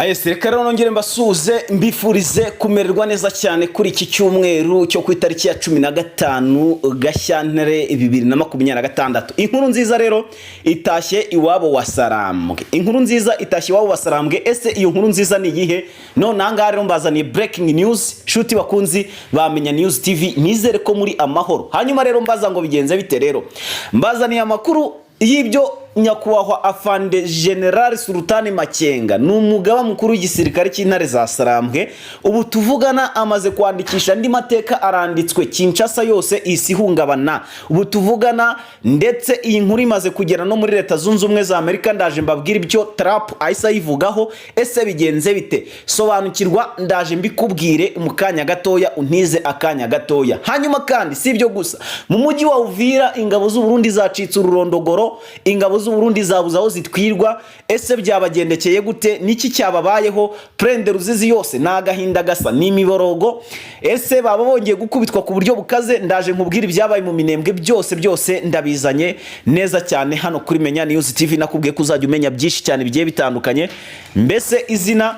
Ayese, reka rero nongere mbasuhuze, mbifurize kumererwa neza cyane kuri iki cyumweru cyo ku itariki ya 15 Gashyantare 2026. Inkuru nziza rero itashye iwabo wa Sarambwe. Inkuru nziza itashye iwabo wa Sarambwe. Ese iyo nkuru nziza ni iyihe? None aha ngaha rero mbazaniye breaking news. Shuti bakunzi bamenya News TV, nizere ko muri amahoro. Hanyuma rero mbaza ngo bigenze bite? Rero mbazaniye amakuru y'ibyo nyakubahwa afande General Sultani Makenga, ni umugaba mukuru w'igisirikare cy'Intare za Sarambwe. Ubu tuvugana amaze kwandikisha andi mateka, aranditswe Kinshasa yose isi ihungabana ubu tuvugana. Ndetse iyi nkuru imaze kugera no muri Leta Zunze Ubumwe za Amerika. Ndaje mbabwire ibyo Trump ahise ayivugaho. Ese bigenze bite? Sobanukirwa, ndaje mbikubwire mu kanya gatoya, untize akanya gatoya. Hanyuma kandi si ibyo gusa, mu mujyi wa Uvira ingabo z'u Burundi zacitse ururondogoro, ingabo z'u Burundi zabuze aho zitwirwa. Ese byabagendekeye gute? Niki cyababayeho? Plaine de Ruzizi yose ni agahinda gasa, ni imiborogo. Ese baba bongeye gukubitwa ku buryo bukaze? Ndaje nkubwire ibyabaye mu Minembwe byose byose, ndabizanye neza cyane hano kuri Menya News TV. Nakubwiye ko uzajya umenya byinshi cyane bigiye bitandukanye, mbese izina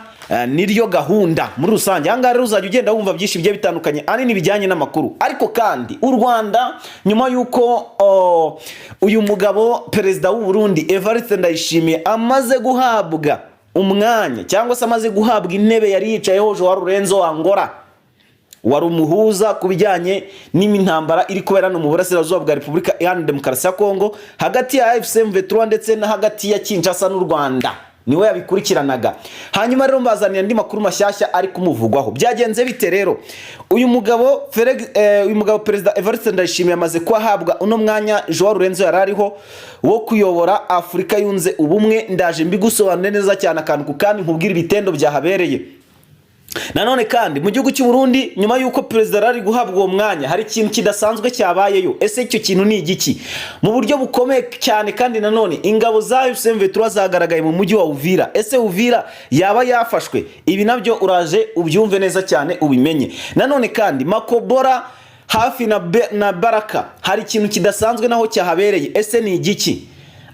niryo gahunda muri rusange. Ahangaha rero uzajya ugenda wumva byinshi bigiye bitandukanye, ahanini bijyanye n'amakuru. Ariko kandi u Rwanda, nyuma y'uko uyu mugabo perezida w'u Burundi Evariste Ndayishimiye amaze guhabwa umwanya, cyangwa se amaze guhabwa intebe yari yicayeho Joao Lourenço Angola, wari umuhuza ku bijyanye n'intambara iri kubera hano mu burasirazuba bwa Repubulika Iharanira Demokarasi ya Kongo hagati ya AFC M23 ndetse na hagati ya Kinshasa n'u Rwanda, niwe yabikurikiranaga. Hanyuma rero mbazaniye andi makuru mashyashya ari kumuvugwaho. Byagenze bite rero? Uyu mugabo uyu mugabo perezida Evariste Ndayishimiye amaze kuhabwa uno mwanya Joao Lourenço yari ariho wo kuyobora Afurika Yunze Ubumwe. Ndaje mbigusobanure neza cyane akantu ku kandi, nkubwire ibitendo byahabereye. Nanone kandi mu gihugu cy'u Burundi, nyuma y'uko perezida yari ari guhabwa uwo mwanya, hari ikintu kidasanzwe cyabayeyo. Ese icyo kintu ni igiki mu buryo bukomeye cyane? Kandi nanone ingabo za M23 zagaragaye mu mujyi wa Uvira. Ese Uvira yaba yafashwe? Ibi nabyo uraje ubyumve neza cyane, ubimenye. Nanone kandi Makobora hafi na Baraka hari ikintu kidasanzwe naho cyahabereye. Ese ni igiki?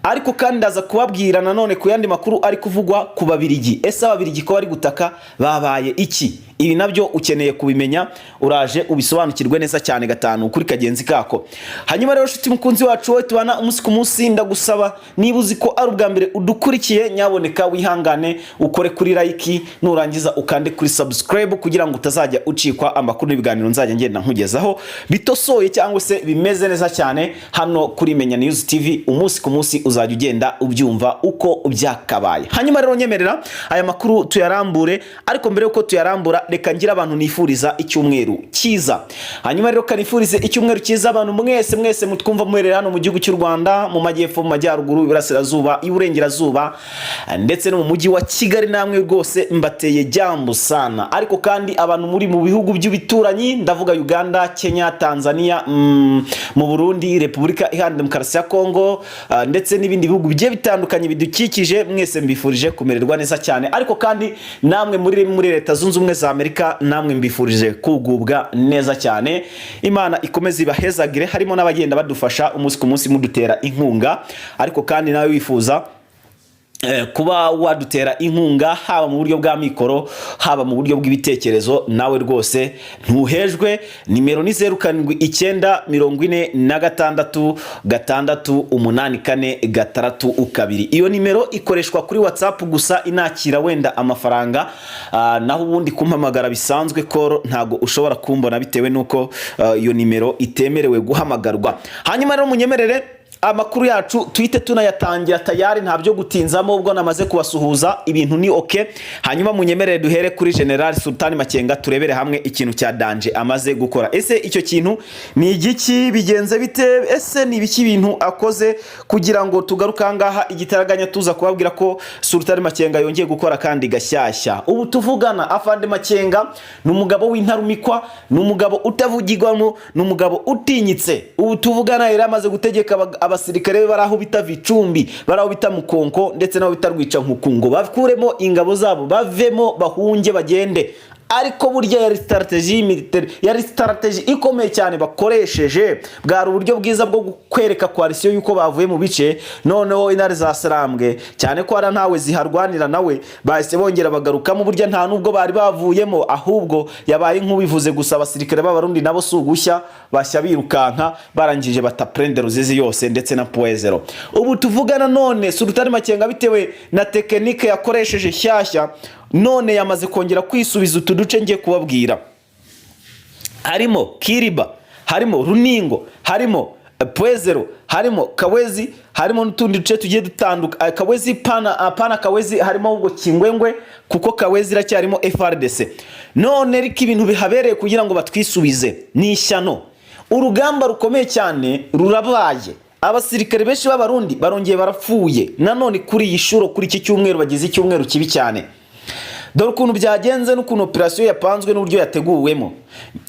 Ariko kandi ndaza kubabwira nanone ku yandi makuru ari kuvugwa ku Babirigi. Ese Ababirigi ko bari gutaka, babaye iki? Ibi nabyo ukeneye kubimenya, uraje ubisobanukirwe neza cyane gatanu kuri kagenzi kako. Hanyuma rero nshuti mukunzi wacu, wowe tubana umunsi ku munsi, ndagusaba, niba uzi ko ari ubwa mbere udukurikiye, nyaboneka wihangane ukore kuri like, nurangiza ukande kuri subscribe kugira ngo utazajya ucikwa amakuru n'ibiganiro nzajya ngenda nkugezaho bitosoye cyangwa se bimeze neza cyane hano kuri Menya News TV. Umunsi ku munsi uzajya ugenda ubyumva uko byakabaye. Hanyuma rero nyemerera aya makuru tuyarambure, ariko mbere yuko tuyarambura reka ngira abantu nifuriza icyumweru cyiza. Hanyuma rero kanifurize icyumweru cyiza abantu mwese mwese mutwumva muherereye hano mu gihugu cy'u Rwanda, mu majyepfo, mu majyaruguru, iburasirazuba, iburengerazuba ndetse no mu mujyi wa Kigali. Namwe rwose mbateye jambo sana. Ariko kandi abantu muri mu bihugu by'ibituranyi, ndavuga Uganda, Kenya, Tanzania, mu Burundi, Repubulika Iharanira Demokarasi ya Kongo, ndetse n'ibindi bihugu bigiye bitandukanye bidukikije, mwese mbifurije kumererwa neza cyane. Ariko kandi namwe muri Leta Zunze Ubumwe za Amerika, namwe mbifurije kugubwa neza cyane. Imana ikomeze ibahezagire, harimo n'abagenda badufasha umunsi ku munsi mudutera inkunga. Ariko kandi nawe wifuza kuba wadutera inkunga, haba mu buryo bwa mikoro, haba mu buryo bw'ibitekerezo, nawe rwose ntuhejwe. Nimero ni 0794668462. Iyo nimero ikoreshwa kuri WhatsApp gusa, inakira wenda amafaranga, naho ubundi kumpamagara bisanzwe call ntago ushobora kumbona bitewe n'uko iyo nimero itemerewe guhamagarwa. Hanyuma rero munyemerere amakuru yacu tuhite tunayatangira tayari, nta byo gutinzamo. Ubwo namaze kubasuhuza, ibintu ni okay. Hanyuma munyemerere duhere kuri General Sultani Makenga, turebere hamwe ikintu cya danger amaze gukora. Ese icyo kintu ni igiki? Bigenze bite? Ese ni ibiki ibintu akoze kugira ngo tugaruke ahangaha igitaraganya tuza kubabwira ko Sultani Makenga yongeye gukora kandi gashyashya? Ubu tuvugana afande Makenga ni umugabo w'intarumikwa, ni umugabo utavugirwamo, ni umugabo utinyitse. Ubu tuvugana yari amaze gutegeka abasirikare be bari aho bita Vicumbi, bari aho bita Mukonko ndetse n'aho bita Rwicankuku ngo bakuremo ingabo zabo, bavemo, bahunge, bagende. Ariko burya yari stratégie militaire, yari stratégie ikomeye cyane bakoresheje. Bwari uburyo bwiza bwo kwereka coalition yuko bavuye mu bice. Noneho intare za Sarambwe, cyane ko hari ntawe ziharwanira nawe, bahise bongera bagarukamo. Burya nta nubwo bari bavuyemo, ahubwo yabaye nk'ubivuze gusa. Abasirikare b'Abarundi nabo si ugushya, bashya birukanka, barangije bata Plaine de Ruzizi yose ndetse na Point Zéro. Ubu tuvugana none Sultani Makenga, bitewe na technique yakoresheje shyashya, none yamaze kongera kwisubiza utu duce ngiye kubabwira. Harimo Kiriba, harimo Runingo, harimo Point Zéro, harimo Kawezi, harimo n'utundi duce tugiye dutandukanye. Kawezi pana Kawezi, harimo ahubwo Kingwengwe, kuko Kawezi iracyarimo FARDC. None ariko ibintu bihabereye kugira ngo batwisubize ni ishyano. Urugamba rukomeye cyane rurabaye, abasirikare benshi b'Abarundi barongeye barapfuye nanone kuri iyi shuro, kuri iki cyumweru bagize icyumweru kibi cyane. Dore ukuntu byagenze n'ukuntu operasiyo yapanzwe n'uburyo yateguwemo.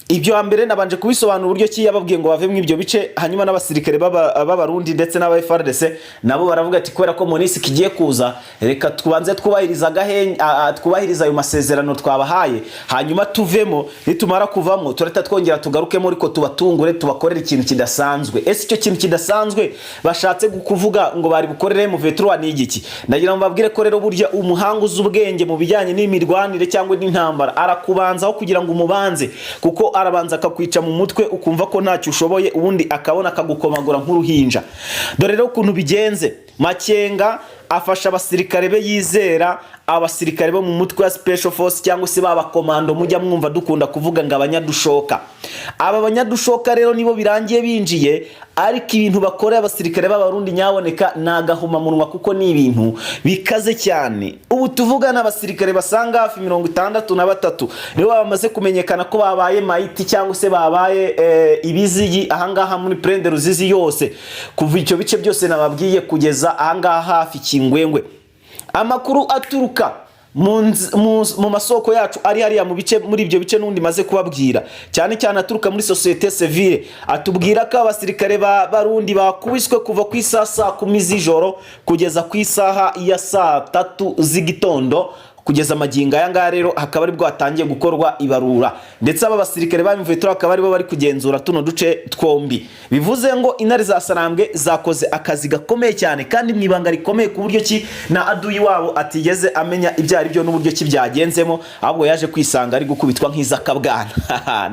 Ibyo mbere nabanje kubisobanura, uburyo ki yababwiye ngo bave mu ibyo bice, hanyuma n'abasirikare b'Abarundi ndetse n'aba FARDC nabo baravuga ati: "Kubera ko MONUSCO igiye kuza, reka tubanze twubahiriza agahen twubahiriza ayo masezerano twabahaye, hanyuma tuvemo. Nitumara kuvamo turahita twongera tugarukemo, ariko tubatungure, tubakorere ikintu kidasanzwe." Ese icyo kintu kidasanzwe bashatse kuvuga ngo bari bukorere M23 ni igiki? Ndagira ngo mbabwire ko rero burya umuhanga uzi ubwenge mu bijyanye n'imirwanire cyangwa n'intambara arakubanzaho kugira ngo umubanze, kuko arabanza akakwica mu mutwe ukumva ko ntacyo ushoboye, ubundi akabona akagukomagura nk'uruhinja. Dore rero ukuntu bigenze. Makenga afasha abasirikare be yizera, abasirikare bo mu mutwe wa Special Force, cyangwa se b'abakomando mujya mwumva dukunda kuvuga ngo abanyadushoka. Aba banyadushoka rero nibo birangiye binjiye, ariko ibintu bakorera abasirikare b'Abarundi nyaboneka ni agahomamunwa, kuko ni ibintu bikaze cyane. Ubu tuvugana abasirikare basanga hafi 63 nibo bamaze kumenyekana ko babaye mayiti cyangwa se babaye ibizigi ahangaha muri Plaine de Ruzizi yose, kuva icyo bice byose nababwiye kugeza ahangaha hafi Kingwengwe. Amakuru aturuka mu masoko yacu ari hariya mu bice, muri ibyo bice n'undi maze kubabwira, cyane cyane aturuka muri société civile, atubwira ko abasirikare ba Barundi bakubiswe kuva ku isaha saa 10 z'ijoro kugeza ku isaha ya saa 3 z'igitondo. Kugeza amagingo aya ngaya rero hakaba aribwo hatangiye gukorwa ibarura, ndetse aba basirikare ba M23 bakaba aribo bari kugenzura tuno duce twombi. Bivuze ngo intare za Sarambwe zakoze akazi gakomeye cyane kandi mu ibanga rikomeye, ku buryo ki na aduyi wabo atigeze amenya ibyo ari byo n'uburyo ki byagenzemo, ahubwo yaje kwisanga ari gukubitwa nk'izakabwana.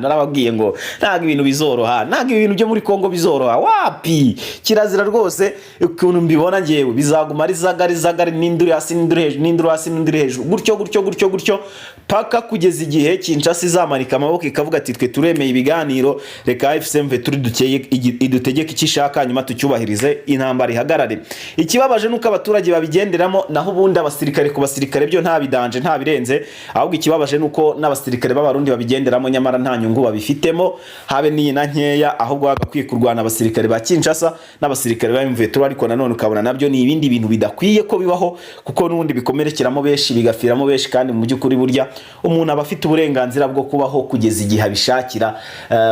Narababwiye ngo ntabwo ibintu bizoroha, ntabwo ibintu byo muri Kongo bizoroha, wapi, kirazira rwose. Ukuntu mbibona ngewe, bizaguma ari zagari zagari, n'induri hasi n'induri hejuru, n'induri hasi n'induri hejuru, gutyo gutyo gutyo gutyo, paka kugeza igihe Kinshasa izamanika amaboko ikavuga ati: "Twe turemeye ibiganiro, reka AFC M23 dukeye idutegeke icyo ishaka, hanyuma tucyubahirize, intambara ihagarare." Ikibabaje nuko abaturage babigenderamo, naho ubundi abasirikare ku basirikare byo nta bidanje, nta birenze. Ahubwo ikibabaje nuko n'abasirikare b'Abarundi babigenderamo, nyamara nta nyungu babifitemo habe n'iyi na nkeya. Ahubwo bagakwiye kurwana abasirikare ba Kinshasa n'abasirikare ba M23, ariko nanone ukabona nabyo ni ibindi bintu bidakwiye ko bibaho, kuko n'ubundi bikomerekeramo benshi, bigafiramo benshi. Kandi mu by'ukuri burya umuntu aba afite uburenganzira bwo kubaho kugeza igihe abishakira,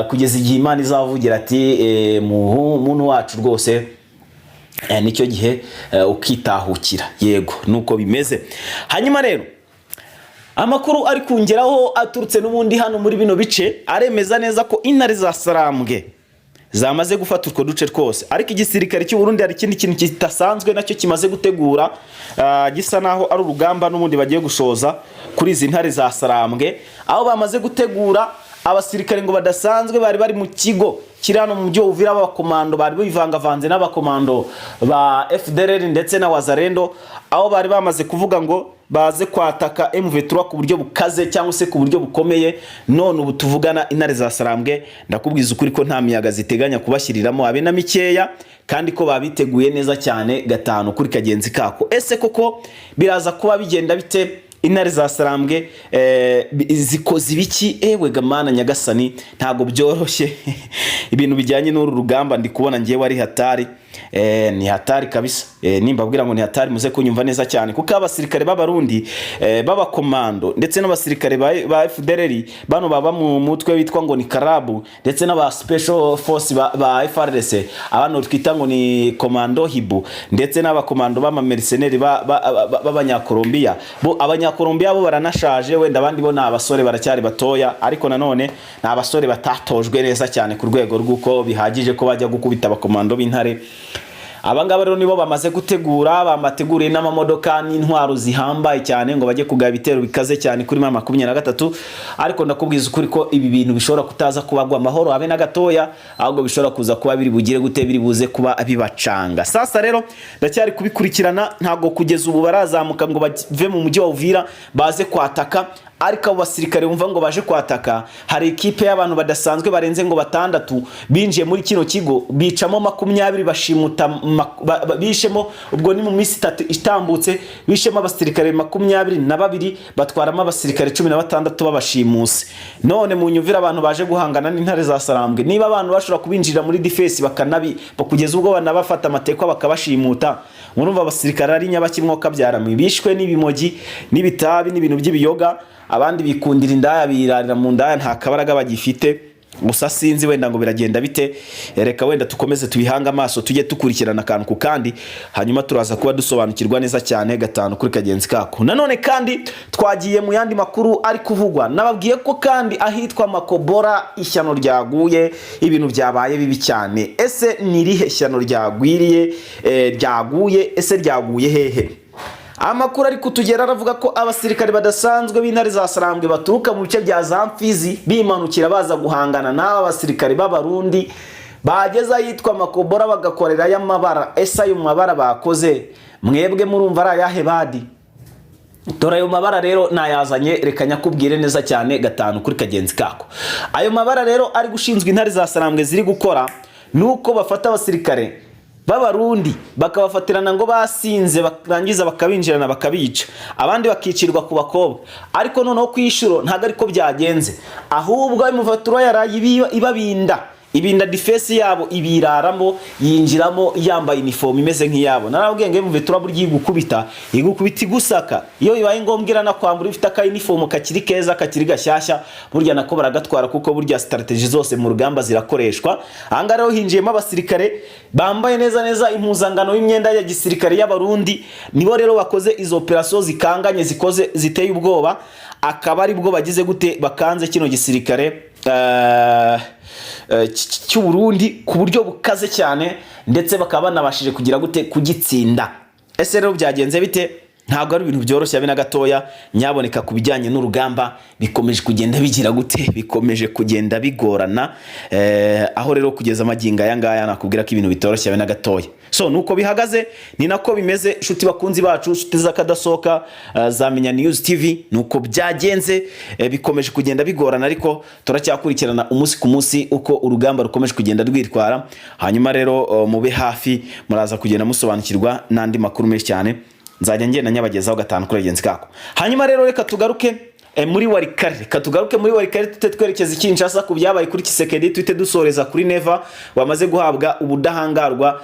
kugeza igihe Imana izavugira ati: "Muntu wacu rwose," nicyo gihe ukitahukira. Yego, nuko bimeze. Hanyuma rero amakuru ari kungeraho aturutse n'ubundi hano muri bino bice aremeza neza ko intare za Sarambwe zamaze gufata utwo duce twose. Ariko igisirikare cy'u Burundi hari ikindi kintu kidasanzwe nacyo kimaze gutegura, gisa naho ari urugamba n'ubundi bagiye gushoza kuri izi ntare za Sarambwe, aho bamaze gutegura abasirikare ngo badasanzwe bari bari mu kigo kiri hano mu mujyi wa Uvira, b'abakomando bari bivangavanze n'abakomando ba FDLR ndetse na Wazalendo, aho bari bamaze kuvuga ngo baze kwataka M23 ku buryo bukaze cyangwa se ku buryo bukomeye. None ubu tuvugana intare za Sarambwe, ndakubwiza ukuri ko nta miyaga ziteganya kubashyiriramo abe na mikeya, kandi ko babiteguye neza cyane gatanu kuri kagenzi kako. Ese koko biraza kuba bigenda bite? Intare za Sarambwe zikoze ibiki? Ewe gamana nyagasani, ntabwo byoroshye. Ibintu bijyanye n'uru rugamba ndi kubona ngewe ari hatari. Ni hatari kabisa. Nimbabwira ngo ni hatari, muze kunyumva neza cyane, kuko abasirikare b'Abarundi b'abakomando ndetse n'abasirikare ba FDLR bano baba mu mutwe witwa ngo ni Karabu, ndetse n'aba special force ba FARDC, abano twita ngo ni komando Hibu, ndetse n'abakomando b'amamercenary b'Abanyakolombiya. Bo Abanyakolombiya bo baranashaje, wenda abandi bo ni abasore baracyari batoya, ariko nanone ni abasore batatojwe neza cyane ku rwego rw'uko bihagije ko bajya gukubita abakomando b'intare. Abangaba rero nibo bamaze gutegura, bamateguriye n'amamodoka n'intwaro zihambaye cyane ngo bajye kugaba ibitero bikaze cyane kuri M23. Ariko ndakubwiza ukuri ko ibi bintu bishobora kutaza kubagwa amahoro habe na gatoya, ahubwo bishobora kuza kuba biri bugire gute, biri buze kuba bibacanga. Sasa rero ndacyari kubikurikirana, ntabwo kugeza ubu barazamuka ngo bave mu mujyi wa Uvira baze kwataka. Ariko abo basirikare bumva ngo baje kwataka, hari ikipe y'abantu badasanzwe barenze ngo batandatu binjiye muri kino kigo, bicamo 20, bashimuta bishemo, ubwo ni mu minsi 3 itambutse, bishemo abasirikare 22, batwaramo abasirikare 16 babashimuse. None mu nyumvire, abantu baje guhangana n'intare za Sarambwe, niba abantu bashobora kubinjirira muri defense bakanabi bakugeza ubwo banabafata amatekwa bakabashimuta, murumva abasirikare ari nyabakimwo kabyaramo bishwe n'ibimogi n'ibitabi n'ibintu by'ibiyoga, abandi bikundira indaya, birarira mu ndaya, nta kabaraga bagifite. Gusa sinzi wenda ngo biragenda bite. Reka wenda tukomeze tubihange amaso, tujye dukurikirana akantu ku kandi, hanyuma turaza kuba dusobanukirwa neza cyane gatanu kuri kagenzi kako. Nanone kandi twagiye mu yandi makuru ari kuvugwa. Nababwiye ko kandi ahitwa Makobora ishyano ryaguye, ibintu byabaye bibi cyane. Ese ni irihe shyano ryagwiriye, ryaguye? Ese ryaguye hehe? Amakuru ari kutugera aravuga ko abasirikare badasanzwe b'intare za Sarambwe baturuka mu bice bya za Mfizi bimanukira baza guhangana n'aba basirikare b'Abarundi, bageze ahitwa Makobora bagakorera y'amabara. Ese ayo mabara bakoze mwebwe murumva ari ayahe badi? Dore ayo mabara rero nayazanye, reka nyakubwire neza cyane gatanu kuri kagenzi kako. Ayo mabara rero ari gushinzwe intare za Sarambwe ziri gukora, nuko bafata abasirikare b'Abarundi bakabafatirana ngo basinze, barangiza bakabinjirana bakabica, abandi bakicirwa ku bakobwa. Ariko noneho ku ishuro ntabwo ariko byagenze, ahubwo imuvatura yaraye ibabinda, ibinda defense yabo, ibiraramo, yinjiramo yambaye inifomu imeze nk'iyabo. Narababwiye ngo M23 burya igukubita, igukubita igusaka, iyo bibaye ngombwa iranakwambura. Ifite aka uniform kakiri keza, kakiri gashyashya, burya nako baragatwara, kuko burya strategy zose mu rugamba zirakoreshwa. Ahangaha rero hinjiyemo abasirikare bambaye neza neza impuzangano y'imyenda ya gisirikare y'Abarundi, nibo rero bakoze izo operation zikanganye, zikoze ziteye ubwoba, akaba aribwo bagize gute, bakanze kino gisirikare cy'u Burundi ku buryo bukaze cyane, ndetse bakaba banabashije kugira gute, kugitsinda. Ese rero byagenze bite? Ntabwo ari ibintu byoroshye habe na gatoya. Nyaboneka, ku bijyanye n'urugamba bikomeje kugenda bigira gute, bikomeje kugenda bigorana. Aho rero kugeza amagingo aya ngaya nakubwira ko ibintu bitoroshye habe na gatoya. So nuko bihagaze, ni nako bimeze, nshuti bakunzi bacu, nshuti z'akadasohoka za Menya News TV. Nuko byagenze, bikomeje kugenda bigorana, ariko turacyakurikirana umunsi ku munsi uko urugamba rukomeje kugenda rwitwara. Hanyuma rero mube hafi, muraza kugenda musobanukirwa n'andi makuru menshi cyane nzajya ngenda nyabagezaho gatanu kuri bagenzi kako. Hanyuma rero reka tugaruke muri Walikale, reka tugaruke muri Walikale, tute twerekeza i Kinshasa ku byabaye kuri Tshisekedi, tuhite dusoreza kuri Neva wamaze guhabwa ubudahangarwa,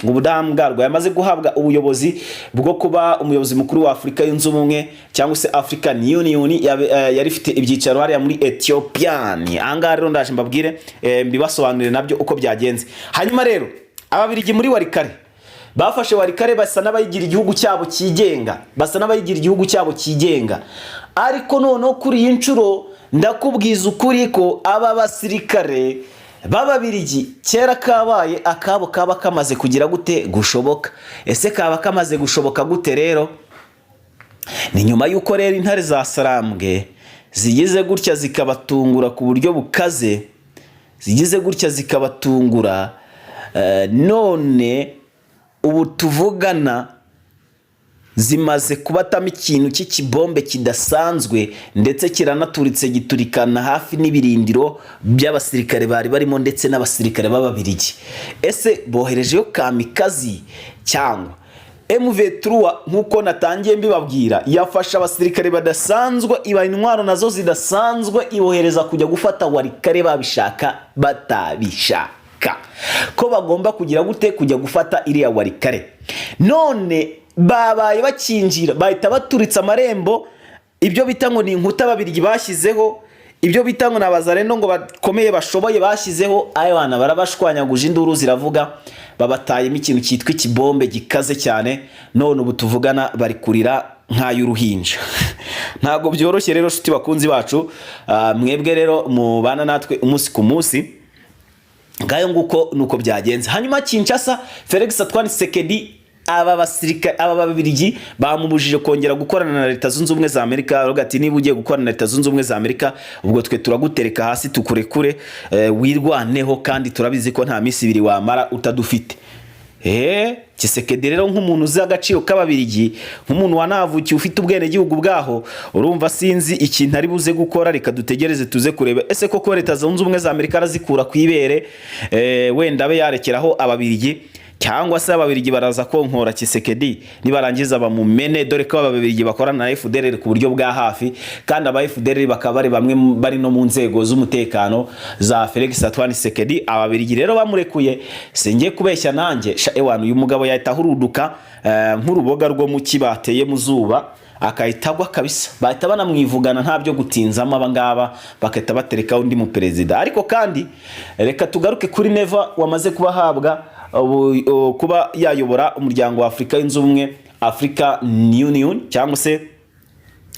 ubudahangarwa, yamaze guhabwa ubuyobozi bwo kuba umuyobozi mukuru wa Afurika Yunze Ubumwe cyangwa se African Union, yari ifite ibyicaro hariya muri Ethiopia. Ahangaha rero ndaje mbabwire, mbibasobanurire nabyo uko byagenze. Hanyuma rero Ababirigi muri Walikale bafashe Walikale, basa n'abayigira igihugu cyabo cyigenga, basa n'abayigira igihugu cyabo cyigenga. Ariko noneho kuri iyi nshuro ndakubwiza ukuri ko aba basirikare b'Ababirigi kera kabaye akabo kaba kamaze kugira gute, gushoboka. Ese kaba kamaze gushoboka gute rero? Ni nyuma y'uko rero intare za Sarambwe zigize gutya zikabatungura ku buryo bukaze, zigize gutya zikabatungura. None ubu tuvugana zimaze kubatamo ikintu cy'ikibombe kidasanzwe, ndetse kiranaturitse, giturikana hafi n'ibirindiro by'abasirikare bari barimo ndetse n'abasirikare b'Ababirigi. Ese boherejeyo kamikazi cyangwa M23, nk'uko natangiye mbibabwira, yafashe abasirikare badasanzwe, iba intwaro nazo zidasanzwe, ibohereza kujya gufata Walikale babishaka batabishaka? Ko bagomba kugira gute? Kujya gufata iriya Walikale. None babaye bakinjira, bahita baturitsa amarembo. Ibyo bita ngo ni inkuta Ababirigi bashyizeho, ibyo bita ngo ni abazarendo ngo bakomeye bashoboye bashyizeho, ayo barabashwanyaguje, induru ziravuga, babatayemo ikintu cyitwa ikibombe gikaze cyane. None ubu tuvugana bari kurira nk'ay'uruhinja. Ntabwo byoroshye rero, nshuti bakunzi bacu. Mwebwe rero mubana natwe umunsi ku munsi, ngayo nguko nuko byagenze. Hanyuma Kinshasa, Felix Antoine Tshisekedi, aba basirikare, aba Babirigi bamubujije kongera gukorana na Leta Zunze Ubumwe za Amerika. Baravuga ati: "Niba ugiye gukorana na Leta Zunze Ubumwe za Amerika, ubwo twe turagutereka hasi tukurekure, wirwaneho, kandi turabizi ko nta minsi 2 wamara utadufite." Tshisekedi rero, nk'umuntu uzi agaciro k'Ababirigi, nk'umuntu wanavukiye ufite ubwenegihugu bwaho, urumva sinzi ikintu ari buze gukora. Reka dutegereze tuze kureba ese koko Leta Zunze Ubumwe za Amerika arazikura ku ibere, wenda abe yarekeraho Ababirigi, cyangwa se Ababirigi baraza konkora Tshisekedi nibarangiza bamumene, dore ko Ababirigi bakorana na FDLR ku buryo bwa hafi, kandi aba FDLR bakaba bari bamwe bari no mu nzego z'umutekano za Felix Antoine Tshisekedi. Ababirigi rero bamurekuye, singiye kubeshya nanjye sha, ewana, uyu mugabo yahita ahuruduka nk'uruboga rwo mu ki bateye mu zuba, akahita agwa kabisa. Bahita banamwivugana, nta byo gutinzamo, aba ngaba bagahita baterekaho undi mu perezida. Ariko kandi reka tugaruke kuri Neva wamaze kuba ahabwa kuba yayobora Umuryango wa Afurika Yunze Ubumwe, Africa Union cyangwa se,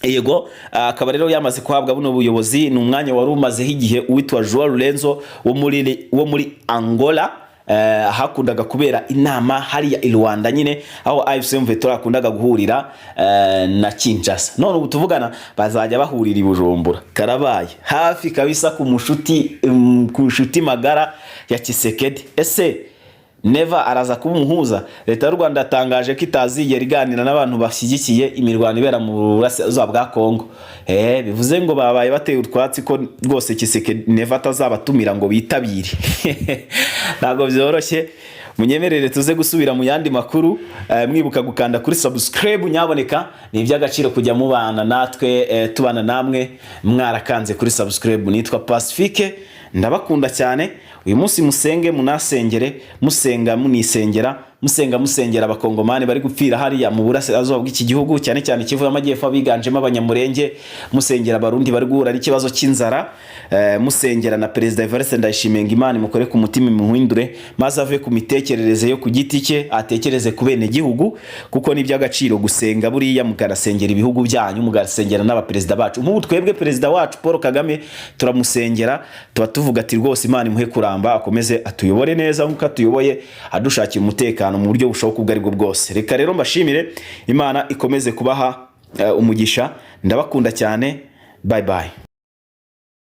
yego. Akaba rero yamaze kuhabwa buno buyobozi. Ni umwanya wari umazeho igihe uwitwa Joao Lorenzo wo muri Angola. Hakundaga kubera inama hariya i Rwanda nyine, aho AFC M23 yakundaga guhurira na Kinshasa. None ubu tuvugana bazajya bahurira i Bujumbura. Karabaye hafi kabisa ku nshuti magara ya Tshisekedi. Ese Neva araza kuba umuhuza? Leta y'u Rwanda yatangaje ko itazigera iganira n'abantu bashyigikiye imirwano ibera mu burasirazuba bwa Kongo. Bivuze ngo babaye bateye utwatsi ko rwose Tshisekedi, Neva atazabatumira ngo bitabire. Ntabwo byoroshye. Munyemerere tuze gusubira mu yandi makuru. Mwibuka gukanda kuri subscribe nyaboneka, ni iby'agaciro kujya mubana natwe, tubana namwe mwarakanze kuri subscribe. Nitwa Pacifique, ndabakunda cyane. Uyu munsi musenge munasengere, musenga munisengera, musenga musengera Abakongomani bari gupfira hariya mu burasirazuba bw'iki gihugu, cyane cyane Kivu y'Amajyepfo, abiganjemo Abanyamurenge, musengera Abarundi bari guhura n'ikibazo cy'inzara, musengera na Perezida Evariste Ndayishimiye ngo Imana imukore ku mutima, imuhindure, maze ave ku mitekerereze yo ku giti cye, atekereze ku bene gihugu, kuko ni iby'agaciro gusenga buriya, mukanasengera ibihugu byanyu, mugasengera n'abaperezida bacu. Nk'ubu twebwe perezida wacu Paul Kagame turamusengera, tuba tuvuga ati rwose Imana imuhe kuramba, akomeze atuyobore neza nk'uko atuyoboye, adushakira umutekano mu buryo bushoboka ubwo aribwo bwose. Reka rero mbashimire, Imana ikomeze kubaha umugisha. Ndabakunda cyane, bye bye.